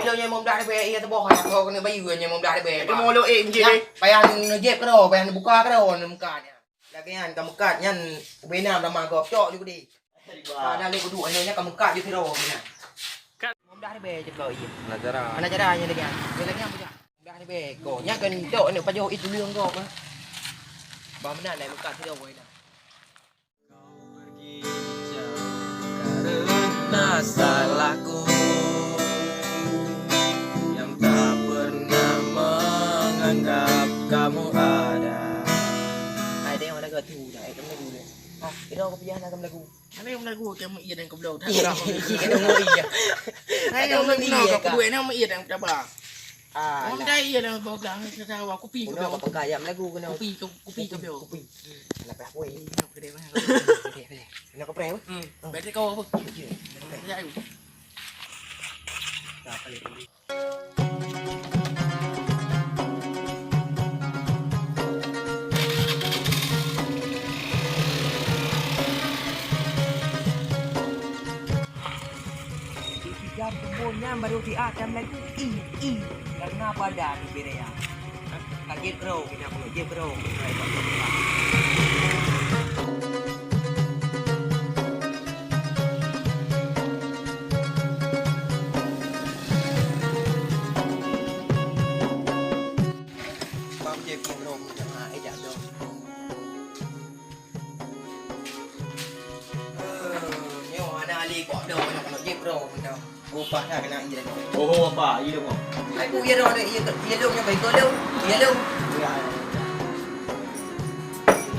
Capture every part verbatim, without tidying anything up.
Nyoe meublah ribèe, iya teuboh, aneuk droe keuneuk bayeue nyoe meublah ribèe. Itu mau lo, eh, injil, eh. Payah neujép keudroe, payah neubuka keudroe, neumuka nyan. Lagèe nyan ka meukat nyan, ubé na lam gob, cok ju keudéh. Ada lé kudu, nyoe nyan ka meukat ju keudroe nyan. Meublah ribèe cit lo, iya. Anak cara. Anak cara nyan lagèe nyan. Nyan lagèe nyan bujang. Meublah ribèe ko. Nyan kan cok neuk pajoh itu leung gob, eh. Bah meunan lai meukat keudroe nyan. Kau pergi jauh karena salahku yang tak pernah menganggap kamu ada. Hai, tengok lagu tu dah, eh, kamu lagu dah. Ah, kita kau pijak nak kamu lagu. Mana yang lagu kamu iya dan kau belau tak? Iya, iya, iya, iya. Hai, yang lagu nak kau duit nama iya dan kau tak. Ah, orang dah iya dah bau dah, kita tahu aku pi kau. Kau pakai ayam lagu kena. Kupi, kupi kau. Kupi. Lapeh kuih. Kena kau pray apa? Hmm. Berarti kau apa? Ya, ya. Kena kau pray. Di tiga kebun nyan baru siat dan lagu ih, ih. Karena pada di Berea. Ka jeuet keudroe, kita pun jeuet keudroe. Bang jeuet keudroe, jangan ejak dong. Eh, nyoe hana lé kok dong, nyoe keuneuk jeuet keudroe, dong. Upah na keuneuk iya lom. Oh, apa? Iya lom. Ai, bu iya lom, iya, iya lom, nyoe baik lom. Iya lom. Iya.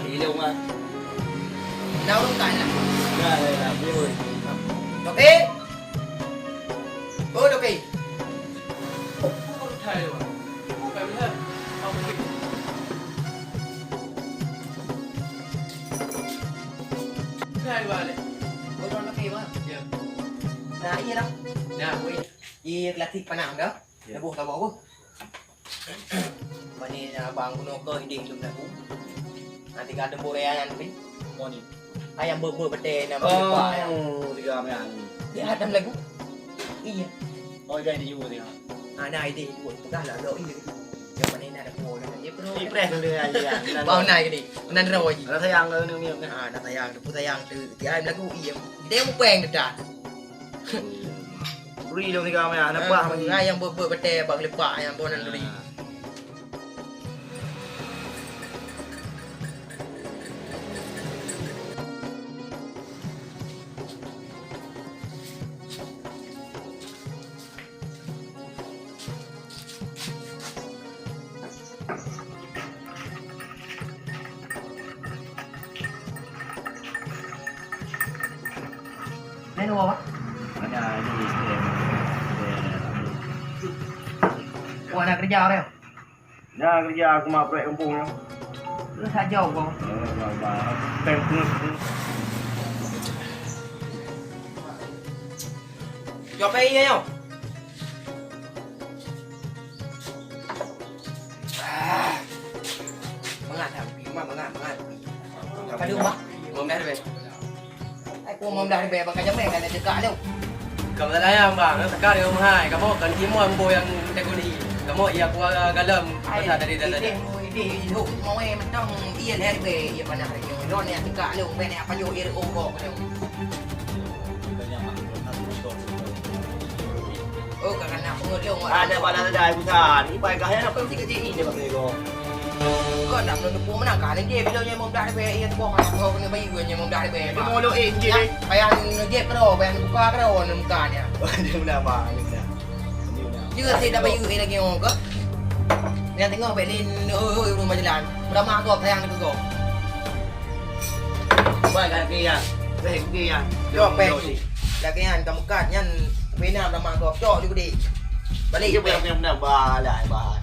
Iya lom, ah. Nah, urung kan lah. Ya, ya, ya, boleh. Oke. Oh, oke. Hai, Wan. Bukan, Wan. Apa? Hai, Wan. Oh, Wan, oke, Wan. Ya. Nah, iya lah. Nah, weh. Iya, klasik panah dah. Ya. Dah boh, dah boh, boh. Mani na bang guna keu idéh lom lagu. Nanti ka teumbuk raya nyan pi. Moni. Ayam beu-beu beutée na beu leupah ayam. Oh, tiga meh. Dia ada lagu. Iya. Oh, jadi juga dia. Ah, na idéh juga. Peugah lah, lo iya gitu. Yang mana nak ada bola, dia pro. Ih, preh dulu ya, iya. Bau na gini. Nan rawa ji. Ada sayang ke ni, ni? Ah, na sayang, tu sayang tu. Dia lagu iya. Dia mupeng dah. Duri dong tiga meh, nampak lagi. Ayam beu-beu beutée bak lepak ayam bonan duri. Lain apa? Ada ini sistem. Wah, nak kerja apa? Nah, kerja aku mak prek kampung ni. Terus aja kau. Oh, bah, bah. Peng terus. Jawab peng iya, yo. Ah. Mangat, Bang. Mangat, mangat. Apa dia, Bang? Lima belas lebih. Ai, ku lima belas lebih, Bang, ka jamé, ka na dekat tu. Kamu tak sayang, Bang. Nak tekan dengan mahai. Kamu kan timur ambo yang teguni. Kamu iya kuah galam. Ai, pasal tadi, tadi, tadi. Idéh, idéh, idéh, mau, eh, mentang, iya, lebih, iya, panas hari ni. Lon yang dekat tu, ben, apa, yo, iya, oh, kok, tu. Oh, ka kana peungeut lôn. Ada bala ladai bukan. Ibai ka hayang apa mesti kecil ni dia pakai go. Kau nak belum depu menang kan? Dia bila nya lima belas ribu, iya, boh, kau kena bayi gue nya lima belas ribu. Dia mau lo, eh, dia. Payah ngejep kau, payah buka kau, nak buka dia. Oh, dia benar, Bang. Dia benar. Dia benar. Juga saya dah bayi lagi orang ke? Yang tengok bek ni, oh, oh, rumah jalan. Udah mah kau sayang dekat kau. Bai ka lagèe nyan. Lagèe nyan. Cok, pèng tu. Lagèe nyan, ka meukat nyan, bina beurama gob. Cok ju keudéh. Balek. Iya, beuna, beuna, beuna. Balai, balai.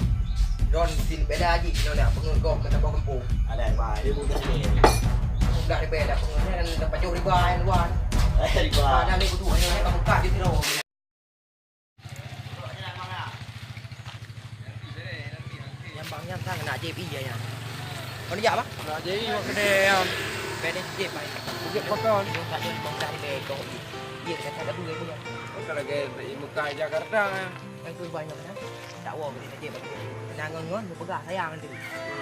Don sin beda ji, nyoe nak peungeut gob meutabah gampông. Alai, balai. Dia bukan dia. Mudah dia beda peungeut nyan, dapat jauh riba yang luar. Eh, riba. Ada lagi butuh, hanya ka meukat di sini. Nyan bang nyan sang nak jép ie nyan. Kon jak bang? Nak jép ie mak keudè nyan. Bèk jép bang. Jép pakon. Jép pakon dari bego. Iya, kata ada dua punya. Maka lagi di Mekah Jakarta kan. Kan tu banyak kan. Tak wow kita cek bagi. Kenangan ngon peugah sayang nanti.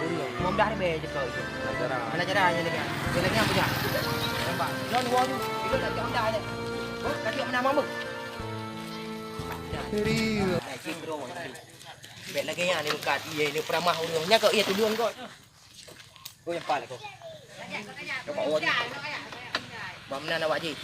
Urang. Mau dah be je kau itu. Anak cara. Anak cara aja lagi. Dia lagi apa dah? Nampak. Non wow tu. Itu dah tak dah. Oh, tak nak nama. Serius. Nah, cik bro. Bek lagi yang ni bukan. Iya, ini peramah urang. Nya kau iya tudung kau. Kau yang paling kau. Kau bawa ni. Bang Menan awak ji.